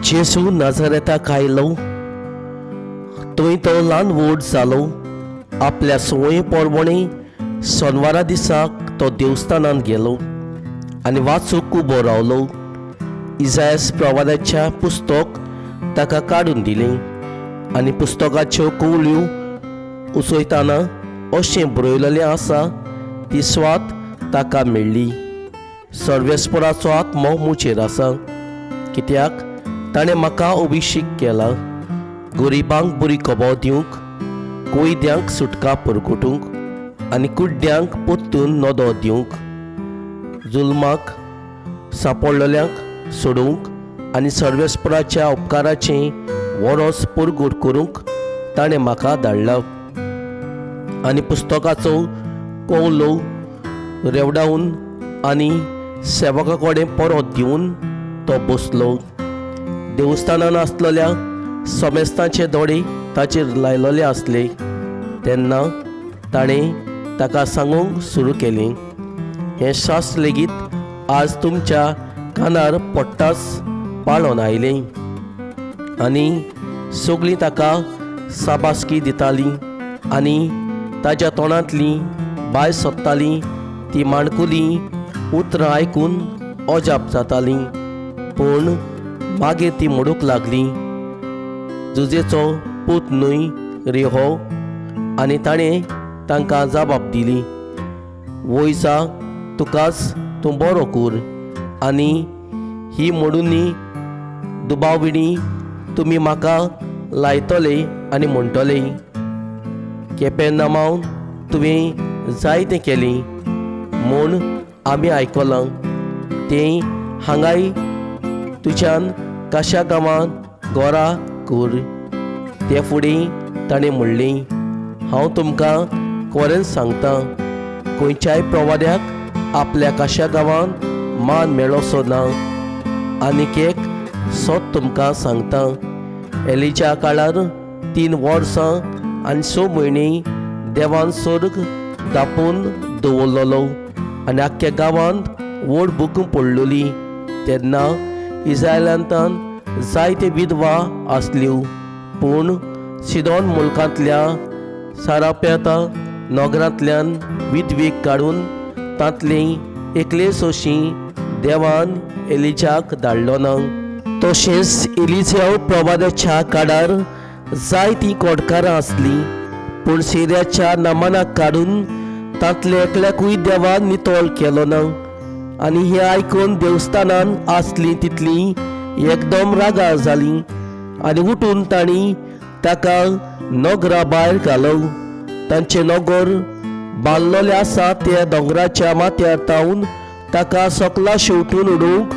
जेजू नाझारेताक आयलो, थंय तो ल्हान व्हड जालो. आपल्या संवये प्रमाणे सोनवारा दिसाक तो देवस्थानांत गेलो आनी वाचूंक उबो रावलो. इजायस प्रवादाच्या पुस्तक ताका काडून दिलें आनी पुस्तकाच्यो कवळ्यो उसयतना अशें बरयलेलें आसा ती स्वात ताका मेळ्ळी. सर्वेस्पराचो आत्मो म्हजेर आसा, कित्याक ताणें म्हाका अभिशेक केला गरिबांक बरी खबर दिवंक, कोयद्यांक सुटका परगटूंक आनी कुड्ड्यांक परतून नदो दिवंक, जुलमाक सापडलेल्यांक सोडोवंक आनी सर्वेस्पराच्या उपकाराचें वरोस परगट करूंक ताणें म्हाका धाडला. आनी पुस्तकाचो कवलो रेवडावन आनी सेवका कडेन परत दिवन तो बसलो. देवस्थानान आसलेल्या समेस्तांचे दोळे ताचेर लायलेले आसले. तेन्ना ताणें ताका सांगूंक सुरू केलें, हें शास्त्र लेगीत आज तुमच्या कानार पडटाच पाळोन आयलें. आनी सगळीं ताका साबासकी दितालीं आनी ताज्या तोंडांतलीं भायर सोदतालीं ती माणकुलीं उतरां आयकून अजाप जातालीं. पूण मागीर ती म्हणूंक लागली, जुजेचो पूत न्हय रे हो? आनी ताणें तांकां जबाब दिली, वयजा तुकाच तूं बरो कर. आनी ही म्हणूनी दुबाविणी तुमी म्हाका लायतले आनी म्हणटले, केपेनामावन तुवें जायतें केलें म्हूण आमी आयकलां, तें हांगाय तुज्यान काशा गांवांत गोरा कर. ते फुडें ताणें म्हणलें, हांव तुमकां खरेंच सांगता, खंयच्याय प्रवाद्याक आपल्या काशा गांवांत मान मेळोसो ना. आनीक एक सत तुमकां सांगता, एलीच्या काळार 3 वर्सां आनी 6 म्हयने देवान स्वर्ग दापून दवरलेलो आनी आख्ख्या गांवांत व्हड भूक पडलेली. तेन्ना इस्रायलांतान जायते विधवा आसल्यो, पूण सिदोन मुलकांतल्या साराप्याता नगरांतल्यान विधवेक काडून तांतली एकलेच अशी देवान एलिजाक धाडलो ना. तशेंच एलिजाव प्रवादाच्या काळार जायतीं कोटकारां आसलीं, पूण सिरियाच्या नामानाक काडून तांतले एकल्याकूय देवान नितळ केलो ना. आनी हें आयकून देवस्थानान आसलीं तितलीं एकदम रागार जालीं आनी उठून तांणी ताका नगरा भायर घालो. तांचें नगर बांदलेलें आसा त्या दोंगराच्या माथ्यार तावन ताका सकला शेंवटून उडोवंक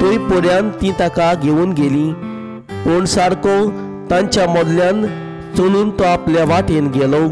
थंय पर्यंत ती ताका घेवन गेली. पूण सारको तांच्या मदल्यान चलून तो आपल्या वाटेन गेलो.